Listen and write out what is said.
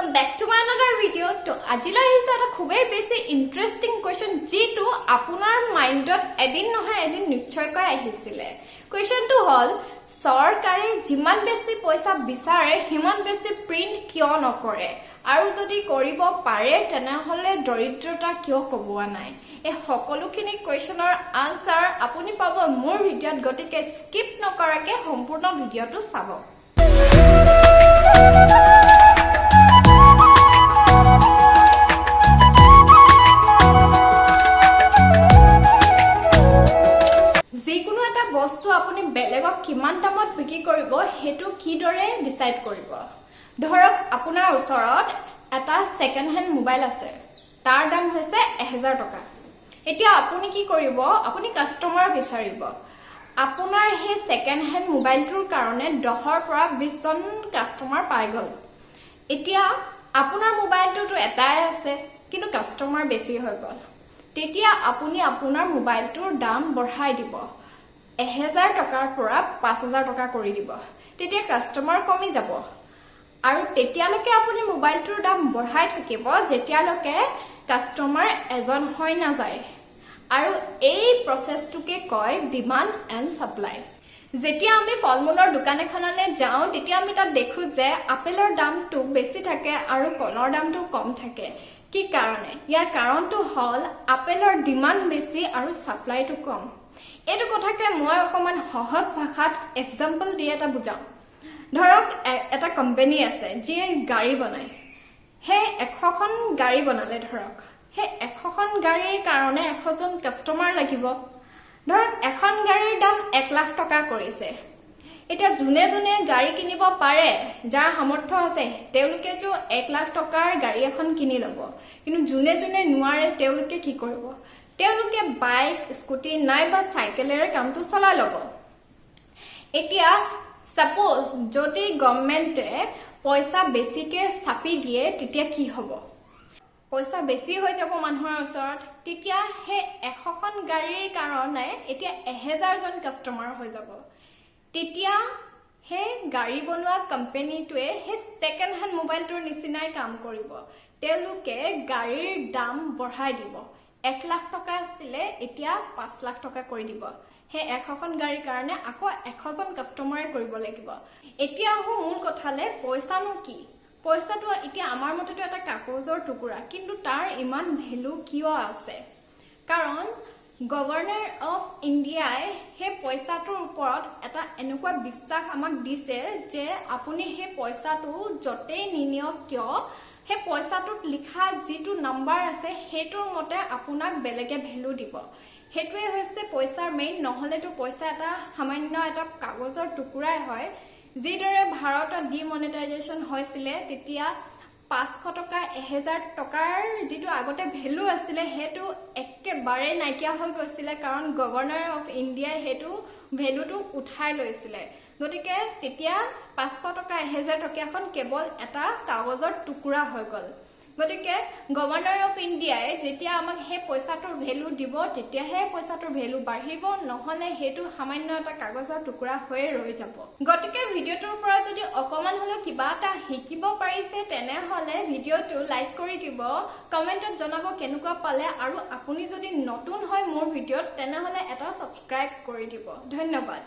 Welcome back to my another video. তো আজিলৈ আহিছে এটা খুবেই বেছি ইণ্টাৰেষ্টিং কুৱেশ্যন, যিটো আপোনাৰ মাইণ্ডত এদিন নহয় এদিন নিশ্চয়কৈ আহিছিলে। কুৱেশ্যনটো হ'ল, চৰকাৰে যিমান বেছি পইচা বিচাৰে সিমান বেছি প্ৰিণ্ট কিয় নকৰে আৰু যদি কৰিব পাৰে তেনেহ'লে দৰিদ্ৰতা কিয় কমোৱা নাই? এই সকলোখিনি কুৱেশ্যনৰ আনচাৰ আপুনি পাব মোৰ ভিডিঅ'ত। গতিকে স্কিপ নকৰাকৈ সম্পূৰ্ণ ভিডিঅ'টো চাব। যিকোনো এটা বস্তু আপুনি বেলেগক কিমান দামত বিক্ৰী কৰিব, সেইটো কিদৰে ডিচাইড কৰিব? ধৰক আপোনাৰ ওচৰত এটা ছেকেণ্ড হেণ্ড মোবাইল আছে, তাৰ দাম হৈছে 1000 টকা। এতিয়া আপুনি কি কৰিব? আপুনি কাষ্টমাৰ বিচাৰিব। আপোনাৰ সেই ছেকেণ্ড হেণ্ড মোবাইলটোৰ কাৰণে 10ৰ পৰা 20জন কাষ্টমাৰ পাই গ'ল। এতিয়া আপোনাৰ মোবাইলটোতো এটাই আছে, কিন্তু কাষ্টমাৰ বেছি হৈ গ'ল। তেতিয়া আপুনি আপোনাৰ মোবাইলটোৰ দাম বঢ়াই দিব, 1000 টকাৰ পৰা 5000 টকা কৰি দিব। তেতিয়া কাষ্টমাৰ কমি যাব আৰু তেতিয়ালৈকে আপুনি মোবাইলটোৰ দাম বঢ়াই থাকিব, যেতিয়ালৈকে কাষ্টমাৰ এজন হৈ নাযায়। আৰু এই প্ৰচেছটোকে কয় ডিমাণ্ড এণ্ড ছাপ্লাই। যেতিয়া আমি ফল মূলৰ দোকান এখনলৈ যাওঁ, তেতিয়া আমি তাত দেখোঁ যে আপেলৰ দামটো বেছি থাকে আৰু কলৰ দামটো কম থাকে। কি কাৰণে? ইয়াৰ কাৰণটো হ'ল আপেলৰ ডিমাণ্ড বেছি আৰু ছাপ্লাইটো কম। এইটো কথাকে মই অকণমান সহজ ভাষাত এক্সাম্পল দি এটা বুজাওঁ। ধৰক এটা কোম্পানী আছে যিয়ে গাড়ী বনায়। সেই 100খন গাড়ী বনালে। ধৰক সেই 100খন গাড়ীৰ কাৰণে 100জন কাষ্টমাৰ লাগিব। ধৰক এখন গাড়ীৰ দাম 1 লাখ টকা কৰিছে। এতিয়া যোনে যোনে গাড়ী কিনিব পাৰে, যাৰ সামৰ্থ্য আছে, তেওঁলোকেতো 1 লাখ টকাৰ গাড়ী এখন কিনি ল'ব। কিন্তু যোনে যোনে নোৱাৰে, তেওঁলোকে কি কৰিব? তেওঁলোকে বাইক, স্কুটি নাইবা চাইকেলেৰে কামটো চলাই ল'ব। এতিয়া ছাপ'জ যদি গভমেণ্টে পইচা বেছিকে চাপি দিয়ে, তেতিয়া কি হ'ব? পইচা বেছি হৈ যাব মানুহৰ ওচৰত। তেতিয়া সেই 100খন গাড়ীৰ কাৰণে এতিয়া 1000জন কাষ্টমাৰ হৈ যাব। তেতিয়া সেই গাড়ী বনোৱা কোম্পেনীটোৱে সেই ছেকেণ্ড হেণ্ড মোবাইলটোৰ নিচিনাই কাম কৰিব। তেওঁলোকে গাড়ীৰ দাম বঢ়াই দিব। 1 লাখ টকা আছিলে, এতিয়া 5 লাখ টকা কৰি দিব। সেই 100খন গাড়ীৰ কাৰণে আকৌ 100জন কাষ্টমাৰে কৰিব লাগিব। এতিয়া আহোঁ মূল কথালে, পইচানো কি? পইচাটো এতিয়া আমাৰ মতেতো এটা কাগজৰ টুকুৰা, কিন্তু তাৰ ইমান ভেলু কিয় আছে? কাৰণ গভৰ্ণৰ অফ ইণ্ডিয়াই সেই পইচাটোৰ ওপৰত এটা এনেকুৱা বিশ্বাস আমাক দিছে যে আপুনি সেই পইচাটো য'তেই নিনিয়ক কিয়, সেই পইচাটোত লিখা যিটো নাম্বাৰ আছে, সেইটোৰ মতে আপোনাক বেলেগে ভেলু দিব। সেইটোৱে হৈছে পইচাৰ মেইন। নহ'লেতো পইচা এটা সামান্য এটা কাগজৰ টুকুৰাই হয়। যিদৰে ভাৰতত ডিমনিটাইজেশ্যন হৈছিলে, তেতিয়া 500 টকা, 1000 টকাৰ যিটো আগতে ভেলু আছিলে, সেইটো একেবাৰে নাইকিয়া হৈ গৈছিলে, কাৰণ গভৰ্ণৰ অফ ইণ্ডিয়াই সেইটো ভেলুটো উঠাই লৈছিলে। গতিকে তেতিয়া 500 টকা, 1000 টকীয়াখন কেৱল এটা কাগজৰ টুকুৰা হৈ গ'ল। গতিকে গভৰ্ণৰ অফ ইণ্ডিয়াই যেতিয়া আমাক সেই পইচাটোৰ ভেলু দিব, তেতিয়াহে পইচাটোৰ ভেলু বাঢ়িব, নহ'লে সেইটো সামান্য এটা কাগজৰ টুকুৰা হৈয়ে ৰৈ যাব। গতিকে ভিডিঅ'টোৰ পৰা যদি অকণমান হ'লেও কিবা এটা শিকিব পাৰিছে, তেনেহ'লে ভিডিঅ'টো লাইক কৰি দিব, কমেণ্টত জনাব কেনেকুৱা পালে আৰু আপুনি যদি নতুন হয় মোৰ ভিডিঅ'ত, তেনেহ'লে এটা ছাবস্ক্ৰাইব কৰি দিব। ধন্যবাদ।